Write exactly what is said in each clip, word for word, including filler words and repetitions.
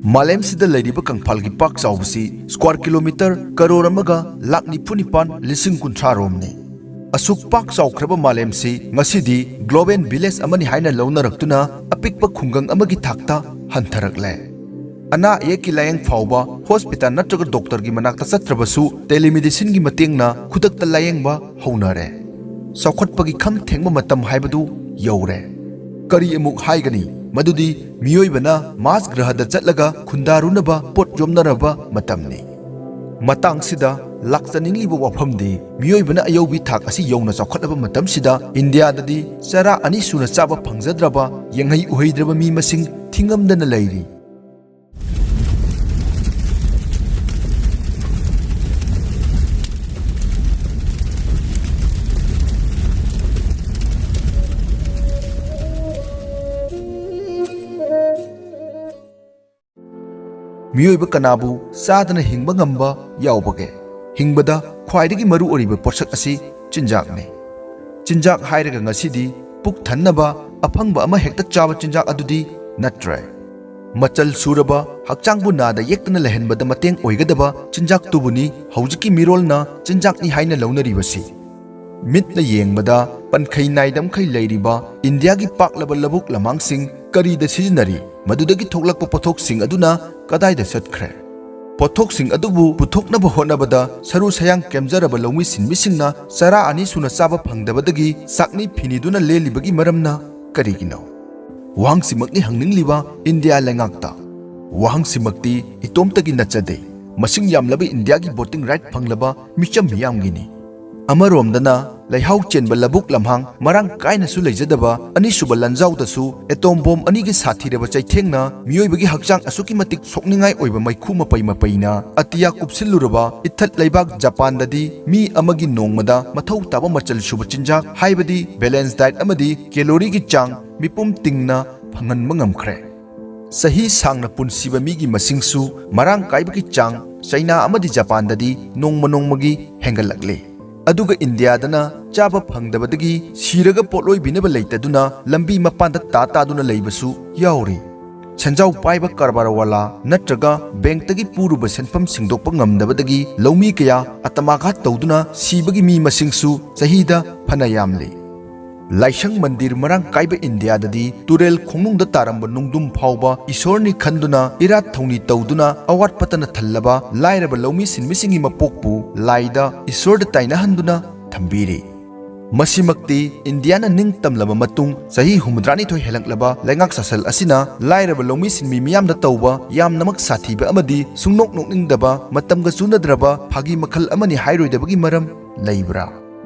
ꯃꯥꯂꯦꯝꯁꯤꯗ ꯂꯩꯔꯤꯕ ꯀꯪꯐꯥꯜꯒꯤ ꯄꯥꯛ ꯆꯥꯎꯕꯁꯤ square kilometre crore ꯑꯃꯒ ꯂꯥꯛ ꯅꯤꯐꯨ ꯅꯤꯄꯥꯟ ꯂꯤꯁꯤꯡ ꯀꯨꯟꯊ꯭ꯔꯥ ꯔꯣꯝꯅꯤ꯫ ꯑꯁꯨꯛ ꯄꯥꯛ ꯆꯥꯎꯈ꯭ꯔꯕ ꯃꯥꯂꯦꯝꯁꯤ ꯉꯁꯤꯗꯤ ꯒ꯭ꯂꯣꯕꯦꯜ ꯚꯤꯂꯦꯖ ꯑꯃꯅꯤ ꯍꯥꯏꯅ ꯂꯧꯅꯔꯛꯇꯨꯅ ꯑꯄꯤꯛꯄ ꯈꯨꯡꯒꯪ ꯑꯃꯒꯤ ꯊꯥꯛꯇ ꯍꯟꯊꯔꯛꯂꯦ꯫ ꯑꯅꯥ ꯑꯌꯦꯛꯀꯤ ꯂꯥꯌꯦꯡ ꯐꯥꯎꯕ ꯍꯣꯁꯄꯤꯇꯥꯜ ꯅꯠꯇ꯭ꯔꯒ ꯗꯣꯛꯇꯔꯒꯤ ꯃꯅꯥꯛꯇ ꯆꯠꯇ꯭ꯔꯕꯁꯨ ꯇꯦꯂꯤꯃꯦꯗꯤꯁꯤꯟꯒꯤ ꯃꯇꯦꯡꯅ ꯈꯨꯗꯛꯇ ꯂꯥꯌꯦꯡꯕ ꯍꯧꯅꯔꯦ꯫ ꯆꯥꯎꯈꯠꯄꯒꯤ ꯈꯝ ꯊꯦꯡꯕ ꯃꯇꯝ ꯍꯥꯏꯕꯗꯨ ꯌꯧꯔꯦ꯫ ꯀꯔꯤ ꯑꯃꯨꯛ ꯍꯥꯏꯒꯅꯤ? ꯃꯗꯨꯗꯤ ꯃꯤꯑꯣꯏꯕꯅ ꯃꯥꯔꯁ ꯒ꯭ꯔꯍꯗ ꯆꯠꯂꯒ ꯈꯨꯟꯗꯥꯔꯨꯅꯕ ꯄꯣꯠ ꯌꯣꯝꯅꯔꯕ ꯃꯇꯝꯅꯤ꯫ ꯃꯇꯥꯡꯁꯤꯗ ꯂꯥꯛꯆꯅꯤꯡꯂꯤꯕ ꯋꯥꯐꯝꯗꯤ, ꯃꯤꯑꯣꯏꯕꯅ ꯑꯌꯧꯕꯤ ꯊꯥꯛ ꯑꯁꯤ ꯌꯧꯅ ꯆꯥꯎꯈꯠꯂꯕ ꯃꯇꯝꯁꯤꯗ ꯏꯟꯗꯤꯌꯥꯗꯗꯤ ꯆꯔꯥ ꯑꯅꯤ ꯁꯨꯅ ꯆꯥꯕ ꯐꯪꯖꯗ꯭ꯔꯕ, ꯌꯦꯡꯍꯩ ꯎꯍꯩꯗ꯭ꯔꯕ ꯃꯤ ꯃꯁꯤꯡ ꯊꯤꯉꯝꯗꯅ ꯂꯩꯔꯤ꯫ ꯃꯤꯑꯣꯏꯕ ꯀꯅꯥꯕꯨ ꯆꯥꯗꯅ ꯍꯤꯡꯕ ꯉꯝꯕ ꯌꯥꯎꯕꯒꯦ? ꯍꯤꯡꯕꯗ ꯈ꯭ꯋꯥꯏꯗꯒꯤ ꯃꯔꯨ ꯑꯣꯏꯔꯤꯕ ꯄꯣꯠꯁꯛ ꯑꯁꯤ ꯆꯤꯟꯖꯥꯛꯅꯤ꯫ ꯆꯤꯟꯖꯥꯛ ꯍꯥꯏꯔꯒ ꯉꯁꯤꯗꯤ ꯄꯨꯛ ꯊꯟꯅꯕ ꯑꯐꯪꯕ ꯑꯃ ꯍꯦꯛꯇ ꯆꯥꯕ ꯆꯤꯟꯖꯥꯛ ꯑꯗꯨꯗꯤ ꯅꯠꯇ꯭ꯔꯦ꯫ ꯃꯆꯜ ꯁꯨꯔꯕ, ꯍꯛꯆꯥꯡꯕꯨ ꯅꯥꯗ ꯌꯦꯛꯇꯅ ꯂꯩꯍꯟꯕꯗ ꯃꯇꯦꯡ ꯑꯣꯏꯒꯗꯕ ꯆꯤꯟꯖꯥꯛꯇꯨꯕꯨꯅꯤ ꯍꯧꯖꯤꯛꯀꯤ ꯃꯤꯔꯣꯜꯅ ꯆꯤꯟꯖꯥꯛꯅꯤ ꯍꯥꯏꯅ ꯂꯧꯅꯔꯤꯕꯁꯤ꯫ ꯃꯤꯠꯅ ꯌꯦꯡꯕꯗ ꯄꯟꯈꯩ ꯅꯥꯏꯗꯝꯈꯩ ꯂꯩꯔꯤꯕ ꯏꯟꯗꯤꯌꯥꯒꯤ ꯄꯥꯛꯂꯕ ꯂꯧꯕꯨꯛ ꯂꯝꯍꯥꯡꯁꯤꯡ ꯀꯔꯤꯗ ꯁꯤꯖꯤꯟꯅꯔꯤ? ꯃꯗꯨꯗꯒꯤ ꯊꯣꯛꯂꯛꯄ ꯄꯣꯠꯊꯣꯛꯁꯤꯡ ꯑꯗꯨꯅ ꯀꯗꯥꯏꯗ ꯆꯠꯈ꯭ꯔꯦ? ꯄꯣꯠꯊꯣꯛꯁꯤꯡ ꯑꯗꯨꯕꯨ ꯄꯨꯊꯣꯛꯅꯕ ꯍꯣꯠꯅꯕꯗ ꯁꯔꯨ ꯁꯌꯥꯡ ꯀꯦꯝꯖꯔꯕ ꯂꯧꯃꯤ ꯁꯤꯟꯃꯤꯁꯤꯡꯅ ꯆꯔꯥ ꯑꯅꯤ ꯁꯨꯅ ꯆꯥꯕ ꯐꯪꯗꯕꯗꯒꯤ ꯆꯥꯛꯅꯤ ꯐꯤꯅꯤꯗꯨꯅ ꯂꯦꯜꯂꯤꯕꯒꯤ ꯃꯔꯝꯅ ꯀꯔꯤꯒꯤꯅꯣ? ꯋꯥꯍꯪꯁꯤꯃꯛꯅꯤ ꯍꯪꯅꯤꯡꯂꯤꯕ ꯏꯟꯗꯤꯌꯥ ꯂꯩꯉꯥꯛꯇ꯫ ꯋꯥꯍꯪꯁꯤꯃꯛꯇꯤ ꯏꯇꯣꯝꯇꯒꯤ ꯅꯠꯆꯗꯦ, ꯃꯁꯤꯡ ꯌꯥꯝꯂꯕ ꯏꯟꯗꯤꯌꯥꯒꯤ ꯚꯣꯇꯤꯡ ꯔꯥꯏꯠ ꯐꯪꯂꯕ ꯃꯤꯆꯝ ꯃꯤꯌꯥꯝꯒꯤꯅꯤ꯫ ꯑꯃꯔꯣꯝꯗꯅ ꯂꯩꯍꯥꯎ ꯆꯦꯟꯕ ꯂꯧꯕꯨꯛ ꯂꯝꯍꯥꯡ ꯃꯔꯥꯡ ꯀꯥꯏꯅꯁꯨ ꯂꯩꯖꯗꯕ ꯑꯅꯤꯁꯨꯕ ꯂꯥꯟꯖꯥꯎꯗꯁꯨ ꯑꯦꯇꯣꯝ ꯕꯣꯝ ꯑꯅꯤꯒꯤ ꯁꯥꯊꯤꯔꯕ ꯆꯩꯊꯦꯡꯅ ꯃꯤꯑꯣꯏꯕꯒꯤ ꯍꯛꯆꯥꯡ ꯑꯁꯨꯛꯀꯤ ꯃꯇꯤꯛ ꯁꯣꯛꯅꯤꯡꯉꯥꯏ ꯑꯣꯏꯕ ꯃꯩꯈꯨ ꯃꯄꯩ ꯃꯄꯩꯅ ꯑꯇꯤꯌꯥ ꯀꯨꯞꯁꯤꯜꯂꯨꯔꯕ ꯏꯊꯠ ꯂꯩꯕꯥꯛ ꯖꯄꯥꯟꯗꯗꯤ ꯃꯤ ꯑꯃꯒꯤ ꯅꯣꯡꯃꯗ ꯃꯊꯧ ꯇꯥꯕ ꯃꯆꯜ ꯁꯨꯕ ꯆꯤꯟꯖꯥꯛ, ꯍꯥꯏꯕꯗꯤ ꯕꯦꯂꯦꯟꯁ ꯗꯥꯏꯠ ꯑꯃꯗꯤ ꯀꯦꯂꯣꯔꯤꯒꯤ ꯆꯥꯡ ꯃꯤꯄꯨꯝ ꯇꯤꯡꯅ ꯐꯪꯍꯟꯕ ꯉꯝꯈ꯭ꯔꯦ꯫ ꯆꯍꯤ ꯁꯥꯡꯅ ꯄꯨꯟꯁꯤꯕ ꯃꯤꯒꯤ ꯃꯁꯤꯡꯁꯨ ꯃꯔꯥꯡ ꯀꯥꯏꯕꯒꯤ ꯆꯥꯡ ꯆꯩꯅꯥ ꯑꯃꯗꯤ ꯖꯄꯥꯟꯗꯗꯤ ꯅꯣꯡꯃ ꯅꯣꯡꯃꯒꯤ ꯍꯦꯟꯒꯠꯂꯛꯂꯤ꯫ ꯑꯗꯨꯒ ꯏꯟꯗꯤꯌꯥꯗꯅ ꯆꯥꯕ ꯐꯪꯗꯕꯗꯒꯤ ꯁꯤꯔꯒ ꯄꯣꯠꯂꯣꯏꯕꯤꯅꯕ ꯂꯩꯇꯗꯨꯅ ꯂꯝꯕꯤ ꯃꯄꯥꯟꯗ ꯇꯥ ꯇꯥꯗꯨꯅ ꯂꯩꯕꯁꯨ ꯌꯥꯎꯔꯤ꯫ ꯁꯦꯟꯖꯥꯎ ꯄꯥꯏꯕ ꯀꯔꯕꯥꯔꯋꯥꯂꯥ ꯅꯠꯇ꯭ꯔꯒ ꯕꯦꯡꯛꯇꯒꯤ ꯄꯨꯔꯨꯕ ꯁꯦꯟꯐꯝ ꯁꯤꯡꯗꯣꯛꯄ ꯉꯝꯗꯕꯗꯒꯤ ꯂꯧꯃꯤ ꯀꯌꯥ ꯑꯇꯃꯥꯘꯥꯠ ꯇꯧꯗꯨꯅ ꯁꯤꯕꯒꯤ ꯃꯤ ꯃꯁꯤꯡꯁꯨ ꯆꯍꯤꯗ ꯐꯅ ꯌꯥꯝꯂꯤ꯫ ꯂꯥꯏꯁꯪ ꯃꯟꯗꯤꯔ ꯃꯔꯥꯡ ꯀꯥꯏꯕ ꯏꯟꯗꯤꯌꯥꯗꯗꯤ ꯇꯨꯔꯦꯜ ꯈꯣꯡꯅꯨꯡꯗ ꯇꯥꯔꯝꯕ ꯅꯨꯡꯗꯨꯝ ꯐꯥꯎꯕ ꯏꯁꯣꯔꯅꯤ ꯈꯟꯗꯨꯅ ꯏꯔꯥꯠ ꯊꯧꯅꯤ ꯇꯧꯗꯨꯅ ꯑꯋꯥꯠ ꯄꯇꯅ ꯊꯜꯂꯕ ꯂꯥꯏꯔꯕ ꯂꯧꯃꯤ ꯁꯤꯟꯃꯤꯁꯤꯡꯒꯤ ꯃꯄꯣꯛꯄꯨ ꯂꯥꯏꯗ ꯏꯁꯣꯔꯗ ꯇꯥꯏꯅꯍꯟꯗꯨꯅ ꯊꯝꯕꯤꯔꯤ꯫ ꯃꯁꯤꯃꯛꯇꯤ ꯏꯟꯗꯤꯌꯥꯅ ꯅꯤꯡꯇꯝꯂꯕ ꯃꯇꯨꯡ ꯆꯍꯤ ꯍꯨꯝꯐꯨꯇꯔꯥꯅꯤꯊꯣꯏ ꯍꯦꯜꯂꯛꯂꯕ ꯂꯩꯉꯥꯛ ꯁꯥꯁꯜ ꯑꯁꯤꯅ ꯂꯥꯏꯔꯕ ꯂꯧꯃꯤ ꯁꯤꯟꯃꯤ ꯃꯤꯌꯥꯝꯗ ꯇꯧꯕ ꯌꯥꯝꯅꯃꯛ ꯁꯥꯊꯤꯕ ꯑꯃꯗꯤ ꯁꯨꯡꯅꯣꯛ ꯅꯣꯛꯅꯤꯡꯗꯕ, ꯃꯇꯝꯒ ꯆꯨꯅꯗ꯭ꯔꯕ ꯐꯥꯒꯤ ꯃꯈꯜ ꯑꯃꯅꯤ ꯍꯥꯏꯔꯣꯏꯗꯕꯒꯤ ꯃꯔꯝ ꯂꯩꯕ꯭ꯔꯥ?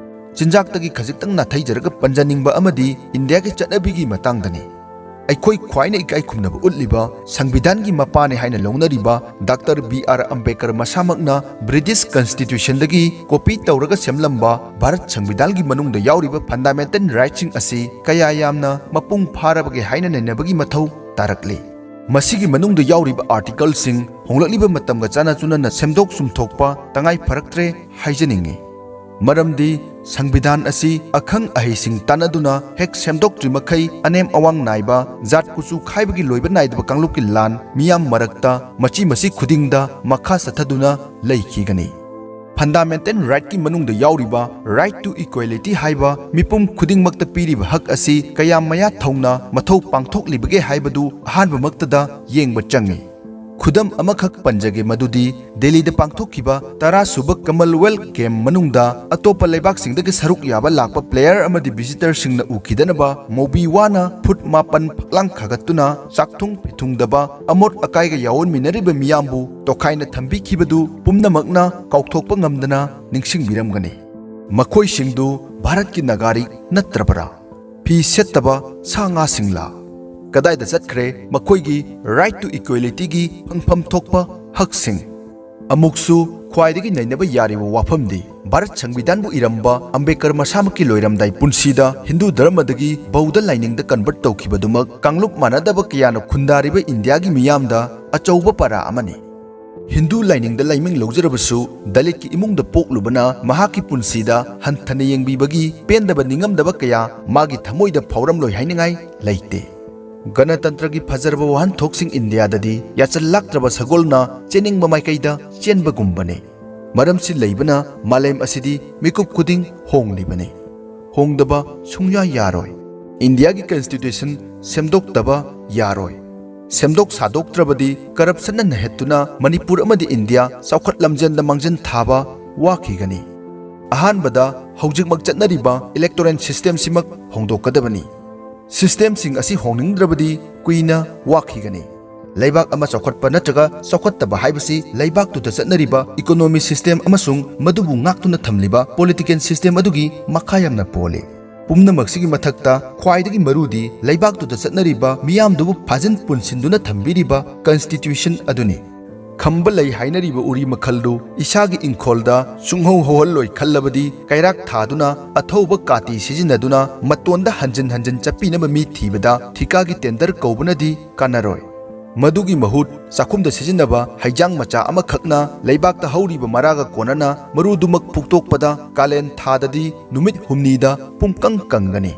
ꯆꯤꯟꯖꯥꯛꯇꯒꯤ ꯈꯖꯤꯛꯇꯪ ꯅꯥꯊꯩꯖꯔꯒ ꯄꯟꯖꯅꯤꯡꯕ ꯑꯃꯗꯤ ꯏꯟꯗꯤꯌꯥꯒꯤ ꯆꯠꯅꯕꯤꯒꯤ ꯃꯇꯥꯡꯗꯅꯤ꯫ ꯑꯩꯈꯣꯏ ꯈ꯭ꯋꯥꯏꯅ ꯏꯀꯥꯏ ꯈꯨꯝꯅꯕ ꯎꯠꯂꯤꯕ, ꯁꯪꯕꯤꯙꯥꯟꯒꯤ ꯃꯄꯥꯅꯤ ꯍꯥꯏꯅ ꯂꯧꯅꯔꯤꯕ ꯗꯥꯛꯇꯔ ꯕꯤ ꯑꯥꯔ ꯑꯝꯕꯦꯗꯀꯔ ꯃꯁꯥꯃꯛꯅ ꯕ꯭ꯔꯤꯇꯤꯁ ꯀꯟꯁꯇꯤꯇ꯭ꯌꯨꯁꯟꯗꯒꯤ ꯀꯣꯄꯤ ꯇꯧꯔꯒ ꯁꯦꯝꯂꯝꯕ ꯚꯥꯔꯠ ꯁꯪꯕꯤꯙꯥꯟꯒꯤ ꯃꯅꯨꯡꯗ ꯌꯥꯎꯔꯤꯕ ꯐꯟꯗꯥꯃꯦꯟꯇꯦꯜ ꯔꯥꯏꯠꯁꯤꯡ ꯑꯁꯤ ꯀꯌꯥ ꯌꯥꯝꯅ ꯃꯄꯨꯡ ꯐꯥꯔꯕꯒꯦ ꯍꯥꯏꯅ ꯅꯩꯅꯕꯒꯤ ꯃꯊꯧ ꯇꯥꯔꯛꯂꯤ꯫ ꯃꯁꯤꯒꯤ ꯃꯅꯨꯡꯗ ꯌꯥꯎꯔꯤꯕ ꯑꯥꯔꯇꯤꯀꯜꯁꯤꯡ ꯍꯣꯡꯂꯛꯂꯤꯕ ꯃꯇꯝꯒ ꯆꯥꯟꯅ ꯆꯨꯅꯅ ꯁꯦꯝꯗꯣꯛ ꯁꯨꯝꯊꯣꯛꯄ ꯇꯉꯥꯏ ꯐꯔꯛꯇ꯭ꯔꯦ ꯍꯥꯏꯖꯅꯤꯡꯏ꯫ ꯃꯔꯝꯗꯤ ꯁꯪꯕꯤꯙꯥꯟ ꯑꯁꯤ ꯑꯈꯪ ꯑꯍꯩꯁꯤꯡ ꯇꯥꯟꯅꯗꯨꯅ ꯍꯦꯛ ꯁꯦꯝꯗꯣꯛꯇ꯭ꯔꯤ ꯃꯈꯩ ꯑꯅꯦꯝ ꯑꯋꯥꯡ ꯅꯥꯏꯕ, ꯖꯥꯠ ꯀꯨꯆꯨ ꯈꯥꯏꯕꯒꯤ ꯂꯣꯏꯕ ꯅꯥꯏꯗꯕ ꯀꯥꯡꯂꯨꯞꯀꯤ ꯂꯥꯟ ꯃꯤꯌꯥꯝ ꯃꯔꯛꯇ ꯃꯆꯤ ꯃꯆꯤ ꯈꯨꯗꯤꯡꯗ ꯃꯈꯥ ꯆꯠꯊꯗꯨꯅ ꯂꯩꯈꯤꯒꯅꯤ꯫ ꯐꯟꯗꯥꯃꯦꯟꯇꯦꯜ ꯔꯥꯏꯠꯀꯤ ꯃꯅꯨꯡꯗ ꯌꯥꯎꯔꯤꯕ right to equality ꯍꯥꯏꯕ ꯃꯤꯄꯨꯝ ꯈꯨꯗꯤꯡꯃꯛꯇ ꯄꯤꯔꯤꯕ ꯍꯛ ꯑꯁꯤ ꯀꯌꯥꯝ ꯃꯌꯥ ꯊꯧꯅ ꯃꯊꯧ ꯄꯥꯡꯊꯣꯛꯂꯤꯕꯒꯦ ꯍꯥꯏꯕꯗꯨ ꯑꯍꯥꯟꯕꯃꯛꯇꯗ ꯌꯦꯡꯕ ꯆꯪꯏ꯫ ꯈꯨꯗꯝ ꯑꯃꯈꯛ ꯄꯟꯖꯒꯦ, ꯃꯗꯨꯗꯤ ꯗꯦꯜꯂꯤꯗ ꯄꯥꯡꯊꯣꯛꯈꯤꯕ ꯇꯔꯥ ꯁꯨꯕ ꯀꯃꯟꯋꯦꯜꯊ ꯒꯦꯝ ꯃꯅꯨꯡꯗ ꯑꯇꯣꯞꯄ ꯂꯩꯕꯥꯛꯁꯤꯡꯗꯒꯤ ꯁꯔꯨꯛ ꯌꯥꯕ ꯂꯥꯛꯄ ꯄ꯭ꯂꯦꯌꯔ ꯑꯃꯗꯤ ꯚꯤꯖꯤꯇꯔꯁꯤꯡꯅ ꯎꯈꯤꯗꯅꯕ ꯃꯧꯕꯤ ꯋꯥꯅ ꯐꯨꯠ ꯃꯥꯄꯟ ꯐꯛꯂꯥꯡ ꯈꯥꯒꯠꯇꯨꯅ ꯆꯥꯛꯊꯨꯡ ꯐꯤꯊꯨꯡꯗꯕ ꯑꯃꯣꯠ ꯑꯀꯥꯏꯒ ꯌꯥꯑꯣꯟꯃꯤꯟꯅꯔꯤꯕ ꯃꯤꯌꯥꯝꯕꯨ ꯇꯣꯈꯥꯏꯅ ꯊꯝꯕꯤꯈꯤꯕꯗꯨ ꯄꯨꯝꯅꯃꯛꯅ ꯀꯥꯎꯊꯣꯛꯄ ꯉꯝꯗꯅ ꯅꯤꯡꯁꯤꯡꯕꯤꯔꯝꯒꯅꯤ꯫ ꯃꯈꯣꯏꯁꯤꯡꯗꯨ ꯚꯥꯔꯠꯀꯤ ꯅꯥꯒꯔꯤꯛ ꯅꯠꯇ꯭ꯔꯕꯔꯥ? ꯐꯤ ꯁꯦꯠꯇꯕ ꯁꯥ ꯉꯥꯁꯤꯡꯂꯥ? ꯀꯗꯥꯏꯗ ꯆꯠꯈ꯭ꯔꯦ ꯃꯈꯣꯏꯒꯤ right to equalityꯒꯤ ꯐꯪꯐꯝ ꯊꯣꯛꯄ ꯍꯛꯁꯤꯡ? ꯑꯃꯨꯛꯁꯨ ꯈ꯭ꯋꯥꯏꯗꯒꯤ ꯅꯩꯅꯕ ꯌꯥꯔꯤꯕ ꯋꯥꯐꯝꯗꯤ ꯚꯥꯔꯠ ꯁꯪꯕꯤꯙꯥꯟꯕꯨ ꯏꯔꯝꯕ ꯑꯝꯕꯦꯗꯀꯔ ꯃꯁꯥꯃꯛꯀꯤ ꯂꯣꯏꯔꯝꯗꯥꯏ ꯄꯨꯟꯁꯤꯗ ꯍꯤꯟꯗꯨ ꯙꯔꯃꯗꯒꯤ ꯕꯧꯙ ꯂꯥꯏꯅꯤꯡꯗ convert ꯇꯧꯈꯤꯕꯗꯨꯃꯛ ꯀꯥꯡꯂꯨꯞ ꯃꯥꯟꯅꯗꯕ ꯀꯌꯥꯅ ꯈꯨꯟꯗꯥꯔꯤꯕ ꯏꯟꯗꯤꯌꯥꯒꯤ ꯃꯤꯌꯥꯝꯗ ꯑꯆꯧꯕ ꯄꯥꯔꯥ ꯑꯃꯅꯤ꯫ ꯍꯤꯟꯗꯨ ꯂꯥꯏꯅꯤꯡꯗ ꯂꯥꯏꯃꯤꯡ ꯂꯧꯖꯔꯕꯁꯨ ꯗꯂꯤꯠꯀꯤ ꯏꯃꯨꯡꯗ ꯄꯣꯛꯂꯨꯕꯅ ꯃꯍꯥꯛꯀꯤ ꯄꯨꯟꯁꯤꯗ ꯍꯟꯊꯅ ꯌꯦꯡꯕꯤꯕꯒꯤ ꯄꯦꯟꯗꯕ ꯅꯤꯡꯉꯝꯗꯕ ꯀꯌꯥ ꯃꯥꯒꯤ ꯊꯃꯣꯏꯗ ꯐꯥꯎꯔꯝꯂꯣꯏ ꯍꯥꯏꯅꯤꯡꯉꯥꯏ ꯂꯩꯇꯦ꯫ ꯒꯅꯇꯟꯇ꯭ꯔꯒꯤ ꯐꯖꯔꯕ ꯋꯥꯍꯟꯊꯣꯛꯁꯤꯡ ꯏꯟꯗꯤꯌꯥꯗꯗꯤ ꯌꯥꯆꯜ ꯂꯥꯛꯇ꯭ꯔꯕ ꯁꯒꯣꯜꯅ ꯆꯦꯟꯅꯤꯡꯕ ꯃꯥꯏꯀꯩꯗ ꯆꯦꯟꯕꯒꯨꯝꯕꯅꯤ꯫ ꯃꯔꯝꯁꯤ ꯂꯩꯕꯅ ꯃꯥꯂꯦꯝ ꯑꯁꯤꯗꯤ ꯃꯤꯀꯨꯞ ꯈꯨꯗꯤꯡ ꯍꯣꯡꯂꯤꯕꯅꯤ꯫ ꯍꯣꯡꯗꯕ ꯁꯨꯡꯌꯥ ꯌꯥꯔꯣꯏ꯫ ꯏꯟꯗꯤꯌꯥꯒꯤ constitution ꯁꯦꯝꯗꯣꯛꯇꯕ ꯌꯥꯔꯣꯏ꯫ ꯁꯦꯝꯗꯣꯛ ꯁꯥꯗꯣꯛꯇ꯭ꯔꯕꯗꯤ ꯀꯔꯞꯁꯟꯅ ꯅꯩꯍꯠꯇꯨꯅ ꯃꯅꯤꯄꯨꯔ ꯑꯃꯗꯤ ꯏꯟꯗꯤꯌꯥ ꯆꯥꯎꯈꯠ ꯂꯝꯖꯦꯟꯗ ꯃꯥꯡꯖꯤꯟ ꯊꯥꯕ ꯋꯥꯈꯤꯒꯅꯤ꯫ ꯑꯍꯥꯟꯕꯗ ꯍꯧꯖꯤꯛꯃꯛ ꯆꯠꯅꯔꯤꯕ electoral system ꯁꯤꯃꯛ ꯍꯣꯡꯗꯣꯛꯀꯗꯕꯅꯤ꯫ System ꯁꯤꯡ ꯑꯁꯤ ꯍꯣꯡꯅꯤꯡꯗ꯭ꯔꯕꯗꯤ ꯀꯨꯏꯅ ꯋꯥꯈꯤꯒꯅꯤ꯫ ꯂꯩꯕꯥꯛ ꯑꯃ ꯆꯥꯎꯈꯠꯄ ꯅꯠꯇ꯭ꯔꯒ ꯆꯥꯎꯈꯠꯇꯕ ꯍꯥꯏꯕꯁꯤ ꯂꯩꯕꯥꯛꯇꯨꯗ ꯆꯠꯅꯔꯤꯕ economy system ꯑꯃꯁꯨꯡ ꯃꯗꯨꯕꯨ ꯉꯥꯛꯇꯨꯅ ꯊꯝꯂꯤꯕ political system ꯑꯗꯨꯒꯤ ꯃꯈꯥ ꯌꯥꯝꯅ ꯄꯣꯜꯂꯤ꯫ ꯄꯨꯝꯅꯃꯛꯁꯤꯒꯤ ꯃꯊꯛꯇ ꯈ꯭ꯋꯥꯏꯗꯒꯤ ꯃꯔꯨꯗꯤ ꯂꯩꯕꯥꯛꯇꯨꯗ ꯆꯠꯅꯔꯤꯕ ꯃꯤꯌꯥꯝꯗꯨꯕꯨ ꯐꯥꯖꯤꯟ ꯄꯨꯟꯁꯤꯟꯗꯨꯅ ꯊꯝꯕꯤꯔꯤꯕ constitution ꯑꯗꯨꯅꯤ꯫ ꯈꯝꯕ ꯂꯩ ꯍꯥꯏꯅꯔꯤꯕ ꯎꯔꯤ ꯃꯈꯜꯗꯨ ꯏꯁꯥꯒꯤ ꯏꯪꯈꯣꯜꯗ ꯁꯨꯡꯍꯧ ꯍꯧꯍꯜꯂꯣꯏ ꯈꯜꯂꯕꯗꯤ ꯀꯩꯔꯥꯛ ꯊꯥꯗꯨꯅ ꯑꯊꯧꯕ ꯀꯥꯇꯤ ꯁꯤꯖꯤꯟꯅꯗꯨꯅ ꯃꯇꯣꯟꯗ ꯍꯟꯖꯤꯟ ꯍꯟꯖꯤꯟ ꯆꯠꯄꯤꯅꯕ ꯃꯤ ꯊꯤꯕꯗ ꯊꯤꯀꯥꯒꯤ tender ꯀꯧꯕꯅꯗꯤ ꯀꯥꯟꯅꯔꯣꯏ꯫ ꯃꯗꯨꯒꯤ ꯃꯍꯨꯠ ꯆꯥꯛꯈꯨꯝꯗ ꯁꯤꯖꯤꯟꯅꯕ ꯍꯩꯖꯥꯡ ꯃꯆꯥ ꯑꯃꯈꯛꯅ ꯂꯩꯕꯥꯛꯇ ꯍꯧꯔꯤꯕ ꯃꯔꯥꯒ ꯀꯣꯟꯅꯅ ꯃꯔꯨꯗꯨꯃꯛ ꯐꯨꯛꯇꯣꯛꯄꯗ ꯀꯥꯂꯦꯟ ꯊꯥꯗꯗꯤ ꯅꯨꯃꯤꯠ ꯍꯨꯝꯅꯤꯗ ꯄꯨꯝꯀꯪ ꯀꯪꯒꯅꯤ꯫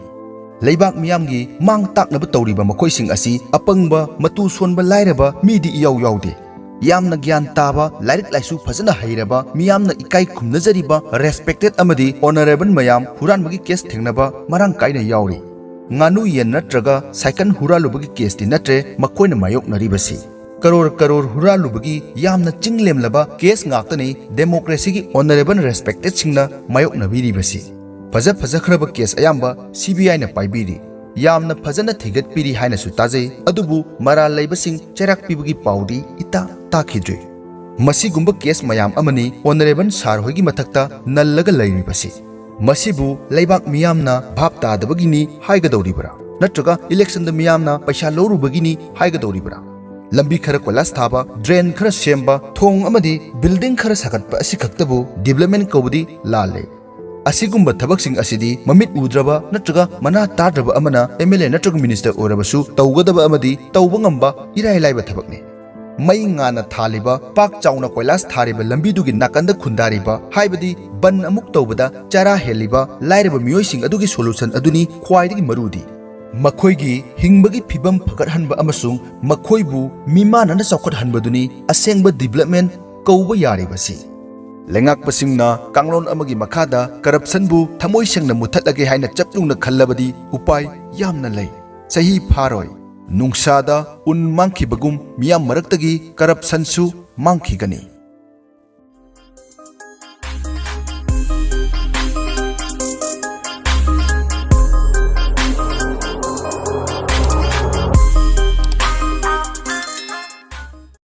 ꯂꯩꯕꯥꯛ ꯃꯤꯌꯥꯝꯒꯤ ꯃꯥꯡ ꯇꯥꯛꯅꯕ ꯇꯧꯔꯤꯕ ꯃꯈꯣꯏꯁꯤꯡ ꯑꯁꯤ ꯑꯄꯪꯕ, ꯃꯇꯨ ꯁꯣꯟꯕ, ꯂꯥꯏꯔꯕ ꯃꯤꯗꯤ ꯏꯌꯥꯎ ꯌꯥꯎꯗꯦ꯫ ꯌꯥꯝꯅ ꯒ꯭ꯌꯥꯟ ꯇꯥꯕ, ꯂꯥꯏꯔꯤꯛ ꯂꯥꯏꯁꯨ ꯐꯖꯅ ꯍꯩꯔꯕ, ꯃꯤꯌꯥꯝꯅ ꯏꯀꯥꯏ ꯈꯨꯝꯅꯖꯔꯤꯕ, respected ꯑꯃꯗꯤ honourable ꯃꯌꯥꯝ ꯍꯨꯔꯥꯟꯕꯒꯤ case ꯊꯦꯡꯅꯕ ꯃꯔꯥꯡ ꯀꯥꯏꯅ ꯌꯥꯎꯔꯤ꯫ ꯉꯥꯅꯨ ꯌꯦꯟ ꯅꯠꯇ꯭ꯔꯒ ꯁꯥꯏꯀꯜ ꯍꯨꯔꯥꯜꯂꯨꯕꯒꯤ case ꯇꯤ ꯅꯠꯇ꯭ꯔꯦ ꯃꯈꯣꯏꯅ ꯃꯥꯌꯣꯛꯅꯔꯤꯕꯁꯤ꯫ ꯀꯔꯣꯔ ꯀꯔꯣꯔ ꯍꯨꯔꯥꯜꯂꯨꯕꯒꯤ ꯌꯥꯝꯅ ꯆꯤꯡ ꯂꯦꯝꯂꯕ case ꯉꯥꯛꯇꯅꯤ democracy ꯒꯤ honourable respected ꯁꯤꯡꯅ ꯃꯥꯌꯣꯛꯅꯕꯤꯔꯤꯕꯁꯤ꯫ ꯐꯖ ꯐꯖꯈ꯭ꯔꯕ case ꯑꯌꯥꯝꯕ C B I ꯅ ꯄꯥꯏꯕꯤꯔꯤ꯫ ꯌꯥꯝꯅ ꯐꯖꯅ ꯊꯤꯒꯠꯄꯤꯔꯤ ꯍꯥꯏꯅꯁꯨ ꯇꯥꯖꯩ, ꯑꯗꯨꯕꯨ ꯃꯔꯥꯜ ꯂꯩꯕꯁꯤꯡ ꯆꯩꯔꯥꯛ ꯄꯤꯕꯒꯤ ꯄꯥꯎꯗꯤ ꯏꯇꯥ ꯇꯥꯈꯤꯗ꯭ꯔꯤ꯫ ꯃꯁꯤꯒꯨꯝꯕ case ꯃꯌꯥꯝ ꯑꯃꯅꯤ honourable sir ꯍꯣꯏꯒꯤ ꯃꯊꯛꯇ ꯅꯜꯂꯒ ꯂꯩꯔꯤꯕꯁꯤ꯫ ꯃꯁꯤꯕꯨ ꯂꯩꯕꯥꯛ ꯃꯤꯌꯥꯝꯅ ꯚꯥꯞ ꯇꯥꯗꯕꯒꯤꯅꯤ ꯍꯥꯏꯒꯗꯧꯔꯤꯕ꯭ꯔꯥ? ꯅꯠꯇ꯭ꯔꯒ election ꯗ ꯃꯤꯌꯥꯝꯅ ꯄꯩꯁꯥ ꯂꯧꯔꯨꯕꯒꯤꯅꯤ ꯍꯥꯏꯒꯗꯧꯔꯤꯕ꯭ꯔꯥ? ꯂꯝꯕꯤ ꯈꯔ ꯀꯣꯏꯂꯥꯁ ꯊꯥꯕ, drain ꯈꯔ ꯁꯦꯝꯕ, ꯊꯣꯡ ꯑꯃꯗꯤ building ꯈꯔ ꯁꯥꯒꯠꯄ ꯑꯁꯤ ꯈꯛꯇꯕꯨ development ꯀꯧꯕꯗꯤ ꯂꯥꯜꯂꯦ꯫ ꯑꯁꯤꯒꯨꯝꯕ ꯊꯕꯛꯁꯤꯡ ꯑꯁꯤꯗꯤ ꯃꯃꯤꯠ ꯎꯗ꯭ꯔꯕ ꯅꯠꯇ꯭ꯔꯒ ꯃꯅꯥ ꯇꯥꯗ꯭ꯔꯕ ꯑꯃꯅ M L A ꯅꯠꯇ꯭ꯔꯒ minister ꯑꯣꯏꯔꯕꯁꯨ ꯇꯧꯒꯗꯕ ꯑꯃꯗꯤ ꯇꯧꯕ ꯉꯝꯕ ꯏꯔꯥꯏ ꯂꯥꯏꯕ ꯊꯕꯛꯅꯤ꯫ ꯃꯩ ꯉꯥꯟꯅ ꯊꯥꯜꯂꯤꯕ, ꯄꯥꯛ ꯆꯥꯎꯅ ꯀꯣꯏꯂꯥꯁ ꯊꯥꯔꯤꯕ ꯂꯝꯕꯤꯗꯨꯒꯤ ꯅꯥꯀꯟꯗ ꯈꯨꯟꯗꯥꯔꯤꯕ, ꯍꯥꯏꯕꯗꯤ ꯕꯟ ꯑꯃꯨꯛ ꯇꯧꯕꯗ ꯆꯔꯥ ꯍꯦꯜꯂꯤꯕ ꯂꯥꯏꯔꯕ ꯃꯤꯑꯣꯏꯁꯤꯡ ꯑꯗꯨꯒꯤ solution ꯑꯗꯨꯅꯤ ꯈ꯭ꯋꯥꯏꯗꯒꯤ ꯃꯔꯨꯗꯤ꯫ ꯃꯈꯣꯏꯒꯤ ꯍꯤꯡꯕꯒꯤ ꯐꯤꯚꯝ ꯐꯒꯠꯍꯟꯕ ꯑꯃꯁꯨꯡ ꯃꯈꯣꯏꯕꯨ ꯃꯤꯃꯥꯟꯅꯅ ꯆꯥꯎꯈꯠꯍꯟꯕꯗꯨꯅꯤ ꯑꯁꯦꯡꯕ development ꯀꯧꯕ ꯌꯥꯔꯤꯕꯁꯤ꯫ ꯂꯩꯉꯥꯛꯄꯁꯤꯡꯅ ꯀꯥꯡꯂꯣꯟ ꯑꯃꯒꯤ ꯃꯈꯥꯗ corruption ꯕꯨ ꯊꯃꯣꯏ ꯁꯦꯡꯅ ꯃꯨꯊꯠꯂꯒꯦ ꯍꯥꯏꯅ ꯆꯞ ꯌꯨꯡꯅ ꯈꯜꯂꯕꯗꯤ ꯎꯄꯥꯏ ꯌꯥꯝꯅ ꯂꯩ꯫ ꯆꯍꯤ ꯐꯥꯔꯣꯏ꯫ ꯅꯨꯡꯁꯥꯗ ꯎꯟ ꯃꯥꯡꯈꯤꯕꯒꯨꯝ ꯃꯤꯌꯥꯝ ꯃꯔꯛꯇꯒꯤ corruption ꯁꯨ ꯃꯥꯡꯈꯤꯒꯅꯤ꯫